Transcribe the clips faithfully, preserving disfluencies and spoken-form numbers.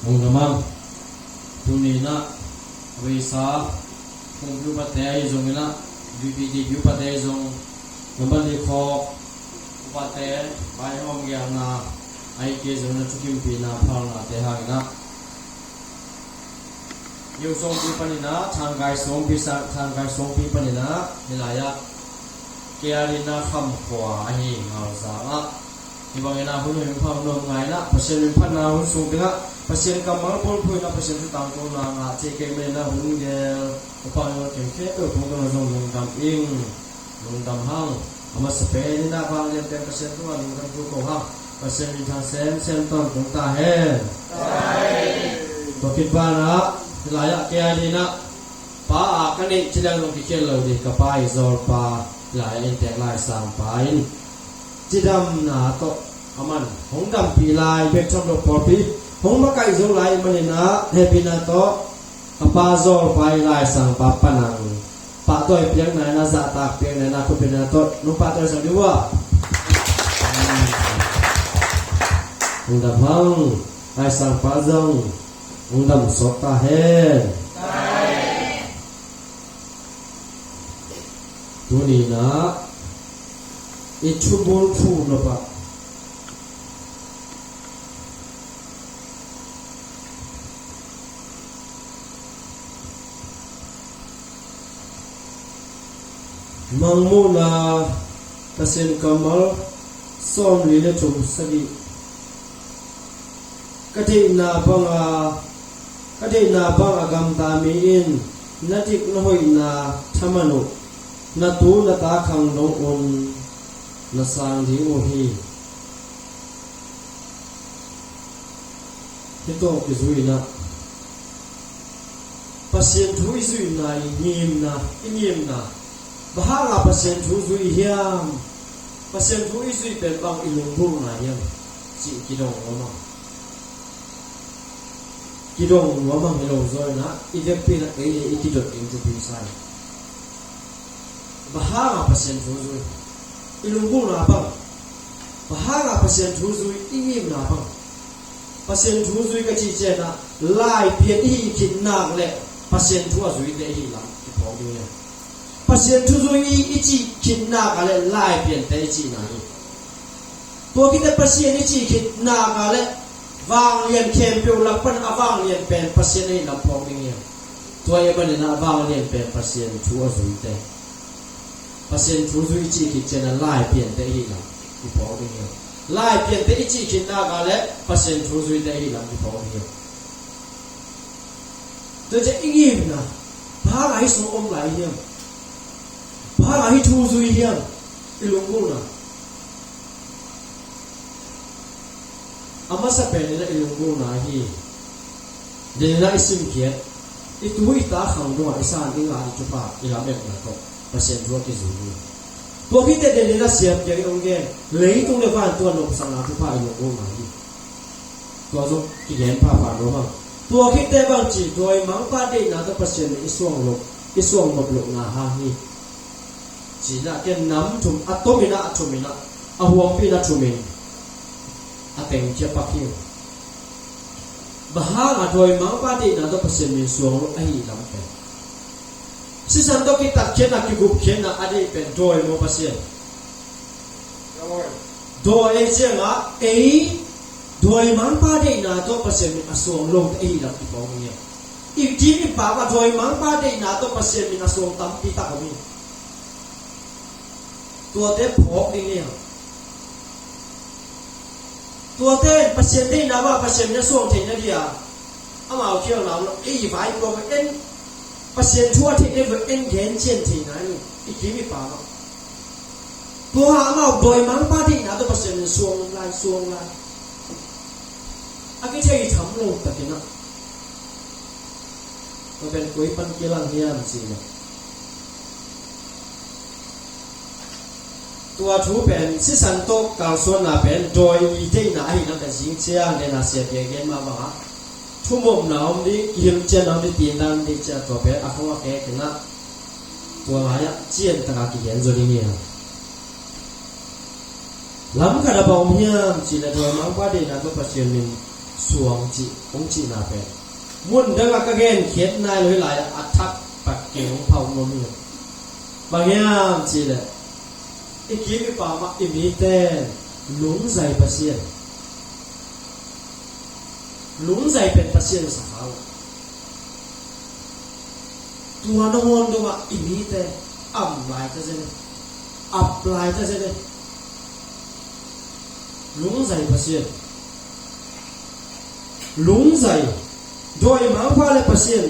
Lungdam hang. Tuni in ah, a beisa, kongpi upate ahi zongin ah, VPTP upate ahi zong, number li khawk upate, vaihawm gelna, ahih kei zongin ah thukimpihna phalnate hangin ah, New Songpi panin ah, Thangkai Songpi sa, Thangkai Songpi panin ah, hih lai-ah, K R D na Kham khua ahi Ngauzang ah, hih bangin ah hun hoih hun pha nuam ngai in ah, Pasian min phatna hun sung tengah Pasian kammal bulphuh in ah, Pasian thu tangkona ngah thei kei manin ah, hun gel upa nua kim khempeuh tungtawn ah zong lungdam ing. Lungdam hang. A masa pen in ah vanglian pen Pasian tungah lungdam thu ko hang. Pasian min thang semsem tawntung ta hen. Tua khit banah, hih lai-ah K R D na pa a ka neih ci leng zong kikhial lo ding, ka pa i zawlpa, hih lai-ah inntek laisangpa in cidamna tawh aman hong dampih lai bek tham lo, pawlpi hong makaih zo lai manin ah, hehpihna tawh ka pa zawlpa i laisangpa panang pahtawi piakna in ah, zahtak piakna in ah, khutbetna tawh nong pahtawi sak dih uh a. Lungdam hang. Laisangpa zong hong dam sawk ta hen. Tuni in ah i thubulphuh nop ah Mangmuhna Pasian kammal sawmli le thum, sagih. Ka deihna banga, ka deihna banga gamta mi in na dik na hoihna thaman uh, na tu na ta khang dong un na sang ding uh hi. Hih tawh kizui in ah, Pasian thu i zuihna, i ngimna, i ngimna. Bang hanga Pasian thu zui hiam? Pasian thu i zuih pen bang i lunggulhna hiam? Cih kidong nuam ang. Kidong nuam ang hi lo zaw in ah, i vekpi in ah ei le ei i kidot ding thupi sa hi. Bang hanga Pasian thu zui? I lunggulhna bang? Bang hanga Pasian thu zui? I ngimna bang? Pasian thu zui ka cih ciangin ah, Laipian i hih khit nak leh Pasian thu a zuite i hih lam kiphawk ding hi. Pasian thu zui i, i cih khit nak leh Laipiante i cihna hi. Tua khit teh Pasian i cih khit nak leh vanglian khempeuh lak pan a vanglian pen Pasian i hih lam phawk ding hi. Tua ahih manin ah a vanglian pen Pasian thu a zuite. Pasian thu zui i cih khit ciangin ah Laipiante i hih lam kiphawk ding hi. Laipiante i cih khit nak leh Pasian thu zuite i hih lam kiphawk ding hi. Tua ciang i ngimna, bang hanga hih sung om lai hiam? Bang hanga hih thu zui hiam? I lunggulhna. A masa pen in ah i lunggulhna hi. Deihna i simkhiat, i tu i ta khang dongah i san i ngah i thupha i lametna tawh Pasian thu a kizui hi. Tua khit teh deihna siampiak i hong gen, leitung le vantung a nopsakna thupha i lunggulhna hi. Tua zong kigen phapha nuam ang. Tua khit teh bang ci, dawimangpa deihna tawh Pasian min i suang loh, i suang nop lohna hang hi. Ci-in ah ken nam thum, a tom in ah, a thum in ah, a huampi in ah thum in a tengkhia pak hi. Bang hanga dawimangpa deihna tawh Pasian min suang loh ahih lam pen, sisan tawh kitatkhiatna, kigupkhiatna a deih pen dawi maw, Pasian? Dawi. Ei ciangah ei dawimangpa deihna tawh Pasian min a suang lote ahih lam kiphawk ding hi. I kim i pam ah dawimangpa deihna tawh Pasian min a suang tampi tak om hi. Tuate phawk ding hi. Tuate Pasian deihna bang Pasian min a suang theihna dia amau khialhna om lo. Ei vaipuak en, Pasian thu a theih deuh en gen cian theihna hi. I kim i pam ah. Tua amau dawimangpa deihna tawh Pasian min suang lai, suang lai. A kithei tham lo takin ah. Tua pen koi pan kilang hiam cih leh, tua thu pen sisan tawh kalsuanna pen dawi mi deihna ahih lam pen zing ciang deihna siapi a gen mah bangah thumopna om ding, kihilhcianna om ding, tindan ding ciang tua pen a khong a khek in ah, tua lai-ah cian taka kigen zaw ding hi hang. Lam khat a bang om hiam cih leh dawimangpa deihna tawh Pasian min suang cih hong cihna pen mun dangah ka genkhiat nai lo hi lai-ah a thak tak keng hong phauh nuam hi. Bang hiam cihleh i kim i pam ah i mite lungzai Pasian, lungzai pen Pasian sa kha uh. Tua nangawn dongah i mite am lai ta zen e, ap lai ta zen e. Lungzai Pasian, lungzai, dawimangpa le Pasian.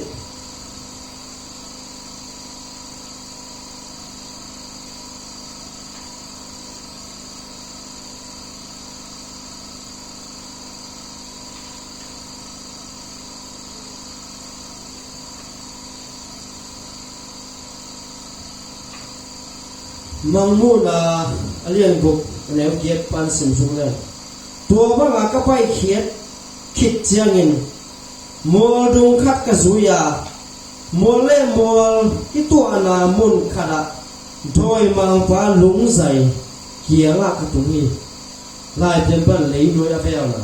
Mangmuhna a lian guk, a neu giat pan sim sung le, tua banga ka paikhiat khit ciangin mual dung khat ka zui a, mual le mual i tuahna mun khatah dawimangpa lungzai kiangah ka tung hi. Laipian pan leinuai a velna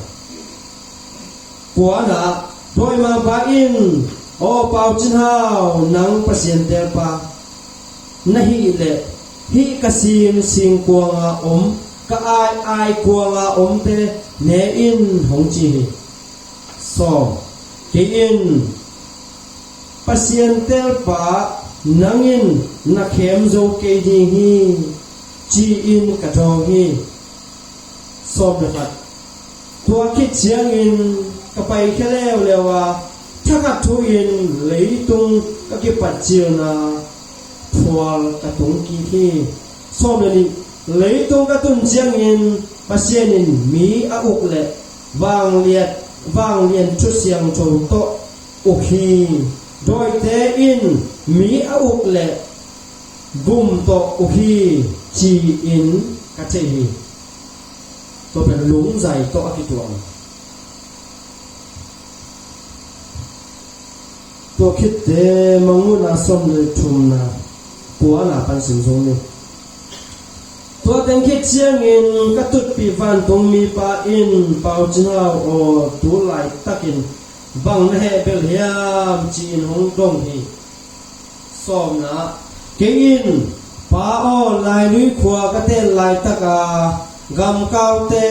kuana dawimangpa in, "Aw Pau Cin Hau, nang Pasian telpa na hih leh hih ka sing sing kuanga om, ka ai ai kuanga omte ne in," hong ci hi. Sawm, kei in, "Pasian telpa nang in na khem zo kei ding hi," ci-in ka dawng hi. Sawm le khat, tua khit ciangin ka paikhia leuleu a, thakhat thu-in leitung ka kipat cilna phual ka tung kik hi. Sawm le nih, leitung ka tun ciangin Pasian in mi a uk le vangliat, vanglian thu siangtho tawh uk hi. Dawite in mi a uk le gum tawh uk hi, ci-in ka thei hi. Tua pen lungzai tawh a kituang. Tua khitte Mangmuhna sawm le thumna, kuana pan sim zong ni. Tua teng khit ciangin ka tutpih vantung mipa in, "Pau Cin Hau aw, tu laitakin bang na hehbelh hiam?" ci-in hong dong hi. Sawmna, kei in, "Pa aw, Lainui khua ka ten laitaka gamkaute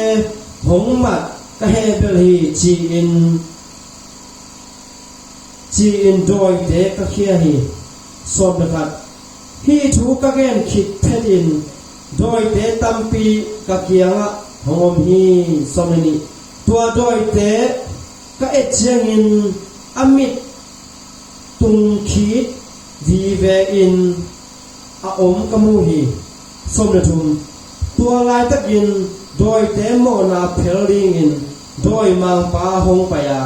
hong mat ka hehbelh hi," ci-in, ci-in dawite ka khia hi. Sawm le khat, hih thu ka gen khit phetin dawite tampi ka kiangah hong om hi. Sawm le nih, tua dawite ka et ciangin a mit tungkhit vive in a om ka mu hi. Sawm le thum, tua laitakin dawite mawhna phel dingin dawimangpa hong pai a,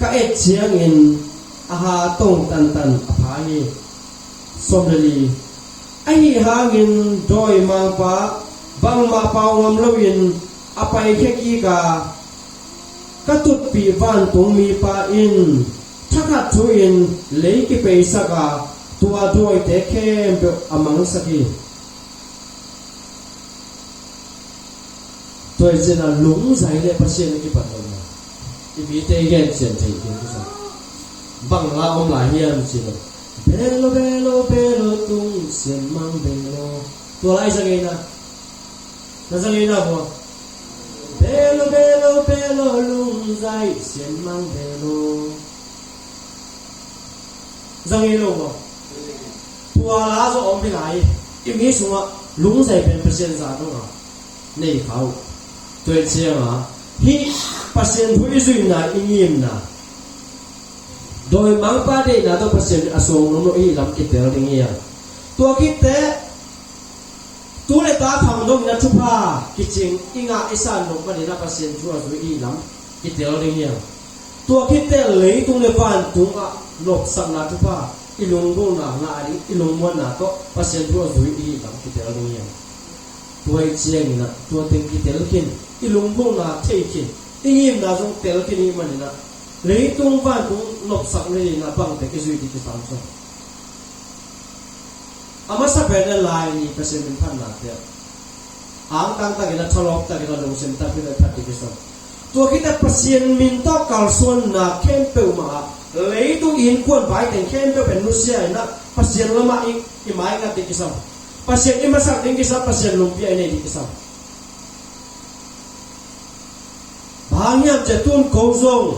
ka et ciangin a ha tong tantan a pha hi. Sawm le li, ahi hangin dawimangpa bangmah pau ngam loin a paikhia kik a, ka tutpih vantung mipa in thakhat thu-in lei kipeisak a, tua dawite khempeuh a mangsak hi. Tua hi ciangin lungzai le Pasian a kipat lo na, i mite i gen cian thei khin kisa. Bang la om lai hiam cih leh, "Belo, belo, belo tung, sian mang belo." Tua lai zang ei na. Na zang ei na hua. "Belo, belo, belo lungzai, sian mang belo." Zang ei lo hua. Tua la zong om hi lai. I mi sungah lungzai pen Pasian za dong a nei kha uh. Tua hi ciangin hih Pasian thu i zuihna, i ngimna, dawimangpa deihna tawh Pasian a suang nong lo i hih lam kitel ding hi a. Tua khit teh tu le ta khang dongin a thupha kicing i ngah i san nong manin a Pasian thu a zui i hih lam kitel ding hi a. Tua khit teh leitung le vantung ah nopsakna thupha i lunggulhna ngah ding, i lungmuanna tawh Pasian thu a zui i hih lam kitel ding hi a. Tua hi ciangin ah tua teng kitel khin, i lunggulhna thei khin, i ngimna zong tel khin i hih manin ah leitung vantung nopsak nadingin ah bangte kizui ding kisam sawm. A masa pen a lai ni Pasian min phatnate ah angtang takin a, thalawp takin a, lungsim takin a phat ding kisam. Tua khit teh Pasian min tawh kalsuanna khempeuh mah ah, leitung innkuan vai teng khempeuh pen nusia in ah, Pasian lamah i, i maingat ding kisam. Pasian i masak ding kisam, Pasian lungpi a i nei ding kisam. Bang hang hiam cih leh tun ko zong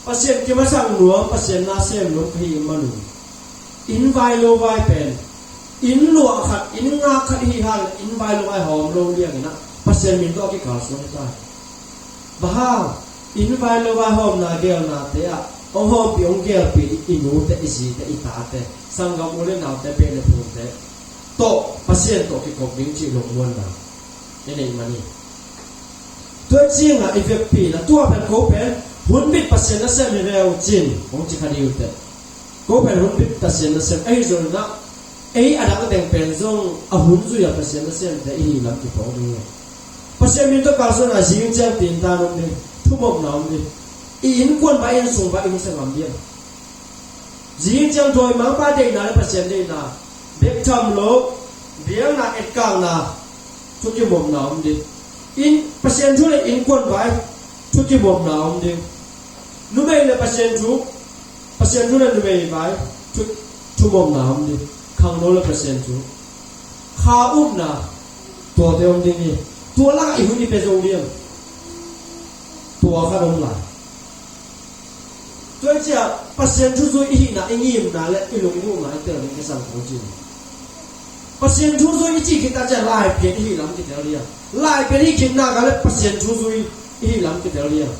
Pasian kimasak nuam, Pasian na sem nuam ka hih man un, inn vai lo vai pen, inn luah khat, inn ngak khat i hih hang, inn vai lo vai hawm lo liang in ah, Pasian min tawh a kikalsuan hi ta hi. Bang hang, inn vai lo vai hawmna geelnate ah, hong hawmpih, hong geelpih i nute, i zite, i tate, sanggam u le naute, beh le phungte tawh, Pasian tawh kikop ding cih lungmuanna i neih man hi. Tua ciangah i vekpi in ah, tua pen ko pen hun bit Pasian nasem hi ve uh cin, hong ci kha ding uh teh. Ko pen hun bit Pasian nasem ahi zongin ah, ei a dang teng pen zong a hun zui a Pasian nasemte i hih lam kiphawk ding hi. Pasian min tawh kalsuanna zing ciang tintan om ding, thumopna om ding. I innkuan vai, inn sung vai i nusia ngam ding. Zing ciang dawimangpa deihna le Pasian deihna bek tham lo, biakna etkakna, thukimopna om ding. Inn, Pasian thu le innkuan vai, thukimopna om ding. Numei le Pasian thu, Pasian thu le numei vai, thu, thumopna om ding. Khangno le Pasian thu, kha upna, tuate om ding hi. Tua lakah i hun i pia zo liang. Tua khat om lai. Tua hi ciah Pasian thuzui i hihna, i ngimna le i lungmuhna i tel ding kisam ko cin. Pasian thuzui i cih khit tak ciah Laipian i hih lam kitel liang. Laipian i hih khit nak le Pasian thuzui i hih lam kitel liang.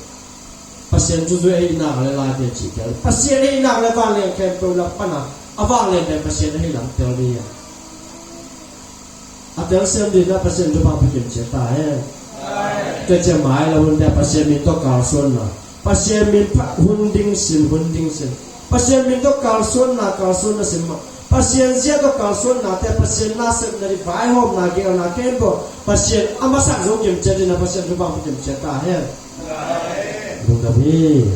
Pasian thuzui i hih nak le Laipian cih tel. Pasian i hih nak le vanglian khempeuh lak pan a, a vanglian pen Pasian i hih lam tel liang. A telsiam ding in ah Pasian thupha pia kim ciat ta hen. Tua ciang mai lo hun te Pasian min tawh kalsuanna. Pasian min phat hun ding sin, hun ding sin. Pasian min tawh kalsuanna, kalsuanna sin mah. Pasian zia tawh kalsuanna te, Pasian nasepna ding, vaihawmna, geelna khempeuh Pasian a masak zo kim ciat ding in ah Pasian thupha pia kim ciat ta hen. Lungdam hi.